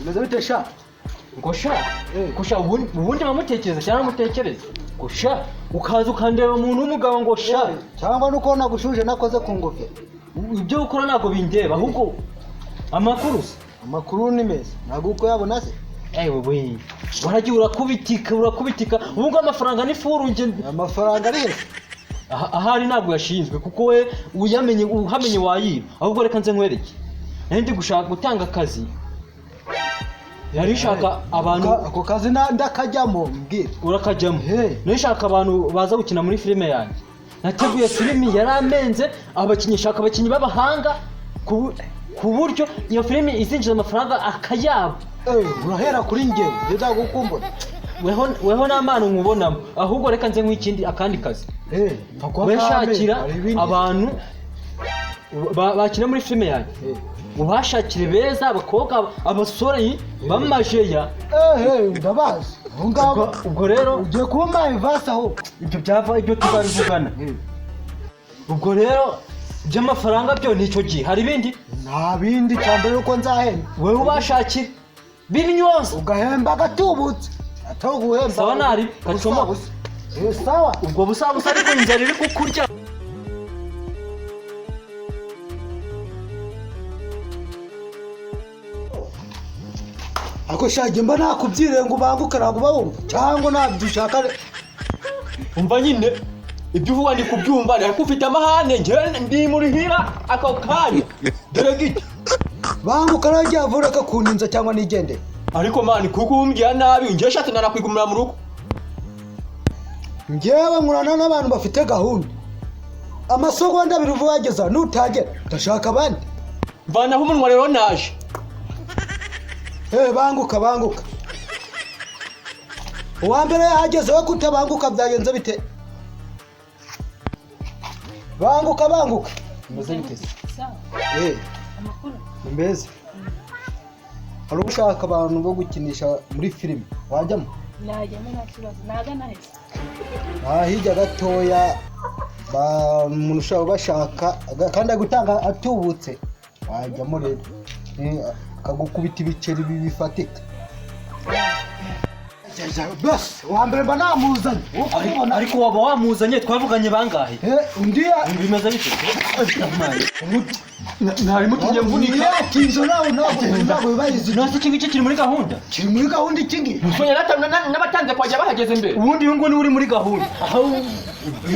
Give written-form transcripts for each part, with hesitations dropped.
Umeze bite sha? Ngo sha, ngo sha, ubundi bamutekereza cyangwa mutekereza ngo sha, ukaza ukandeba umuntu w'umugabo ngo sha. Cyangwa nuko nagushuje nakoze ku ngofero. Ibyo ukora ntabwo bindeba, ahubwo amakuru se? Amakuru ni meza, ntabwo uko yabona se. Ewe we, waragiye urakubitika urakubitika, ubu ngubu amafaranga ni furu nge. Amafaranga ari he? Ahari ntabwo yashinzwe kuko we uyamenye uhamenye wayiba. Ahubwo reka nze nkwereke, nari ndi gushaka gutanga akazi, yari ishaka abantu. Ako kazi ndakajyamo mbwira. Urakajyamo? Hey. Nari ishaka abantu baza gukina muri filime yanjye. Nateguye filimi yaramenze abakinnyi, shaka abakinnyi b'abahanga ku buryo iyo filimi izinjiza amafaranga akayabo. Urahera kuri njye, nzagukumbura. Weho nta mpano nkubonamo, ahubwo reka nze nk'ikindi akandi kazi. We shakira abantu bakina muri filime yanjye, ubashakire beza, abakobwa, abasore b'amajeya. Ndabazi aho ngaho. Ubwo rero ugiye kuba umpaye ivasi aho. Ibyo byava ibyo tuzabivugana. Ubwo rero iby'amafaranga byo ni icyo gihe, hari ibindi? Nta bindi, cya mbere uko nzahemba. Wewe ubashakire b'imyonza. Ugahemba agatubutse, atari uguhemba. Sawa, nari gacoma. Busa. Sawa. Ubwo busa busa, ariko inzara iri kukurya. Ako shaje mba nakubyiriye ngo ubanguke, ntabwo uba wumva cyangwa ntabyo ushaka. Umva nyine ibyo uvuga ndi kubyumva, ariko ufite amahane, njyewe ndi murihira ako kanya dore gito. Banguka nagiye avura akakuninza cyangwa nigendere. Ariko mani kuko umbwira nabi, njyewe shatse nanakwigumira mu rugo. Njyewe nkorana n'abantu bafite gahunda, amasegonda abiri uva wageza nutagera ndashaka abandi. Mvanaho umunwa rero naje. Banguka banguka, uwa mbere yahageze, we kutabanguka byagenze bite? Banguka banguka. Meze bite se? Sawa. Amakuru? Ni meza. Hari ushaka abantu bo gukinisha muri filime, wajyamo? Najyamo nta kibazo. Nagana he? Aha hirya gatoya, umuntu ushobora ubashaka kandi ari gutanga atubutse, wajyamo rero. Akagukubita ibiceri bifatika. Basi uwa mbere mba namuzanye. Ariko waba wamuzanye, twavuganye bangahe? Undi bimeze bite? Ntari mutumye mvunika. Yatinze nawe, ntabwo bibayizi. Nasi iki ngiki kiri muri gahunda? Kiri muri gahunda iki ngiki? N'abatanze kwajya bahageze mbere. Ubundi uyu nguyu niwe uri muri gahunda.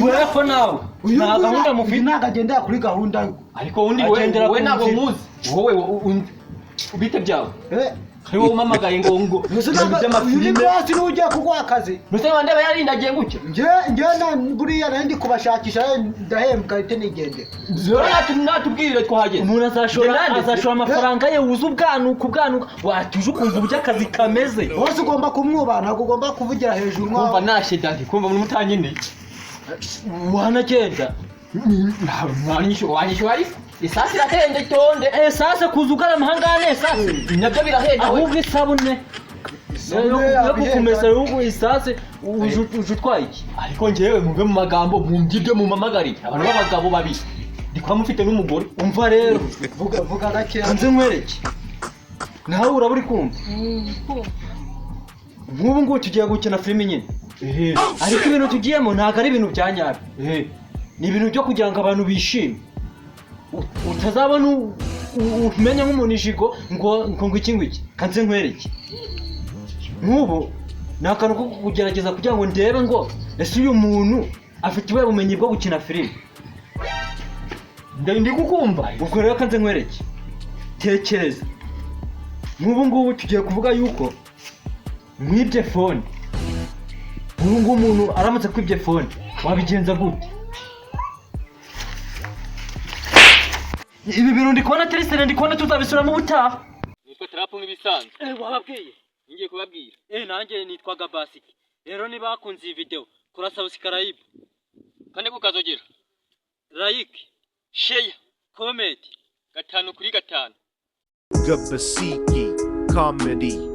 Weho nawe nta gahunda mufite. Ntabwo agendera kuri gahunda. Ariko undi we ntabwo muzi. Wowe ubite byawe. Ari wowe umamagaye ngo ngo uyu ni bosi niwe ugiye kuguha akazi. Mbese wandeba yarindagiye gutya? Njye buriya nari ndi kubashakisha, ndahembwa ahite nigendera. Rero natubwire twahageze. Umuntu azashora amafaranga ye, wuze ubwanuka ubwanuka, watuje ukumva uburyo akazi kameze. Bose ugomba kumwubaha, ntabwo ugomba kuvugira hejuru. Kumva nashe dadi, kumva umuntu mutanyine. Wanagenda. Wanyishyura ariko. Isasi irahenda itonde. Esase kuza ugarama ahangaha ni esase. Nabyo birahenda. Ahubwo isabune yo kukumesa, ahubwo isase uje utwaye iki? Ariko njyewe muve mu magambo, mumbye mumamagarire abantu b'abagabo babiri, ndi kuba mufite n'umugore. Umva rero, vuga gake nze nkwereke, nawe uraba uri kumva. Nk'ubu ngubu tugiye gukina filime nyine, ariko ibintu tugiyemo ntabwo ari ibintu bya nyabyo, ni ibintu byo kugira ngo abantu bishime. Utazabona umenya nk'umuntu ijigo ngo ngo iki ngiki. Kanze nkwereke, nk'ubu ni akantu ko kugerageza kugira ngo ndebe ngo ese uyu muntu afite ubuhe bumenyi bwo gukina filime. Ndi kukumva. Ubwo rero kanze nkwereke, tekereza nk'ubu ngubu tugiye kuvuga yuko mwibye fone. Nk'ubu ngubu umuntu aramutse kwibye fone wabigenza gute? Ibi bintu ndi kubona teresere, ndi kubona tuzabisubiramo ubutaha. Nitwa Tarapu nk'ibisanzwe. Wababwiye? Ngiye kubabwira. Nanjye nitwaga Basiki. Rero niba bakunze iyi video, kora subscribe kandi kukazogera, like, share, comment. 5 kuri 5. Gabasiki comedy.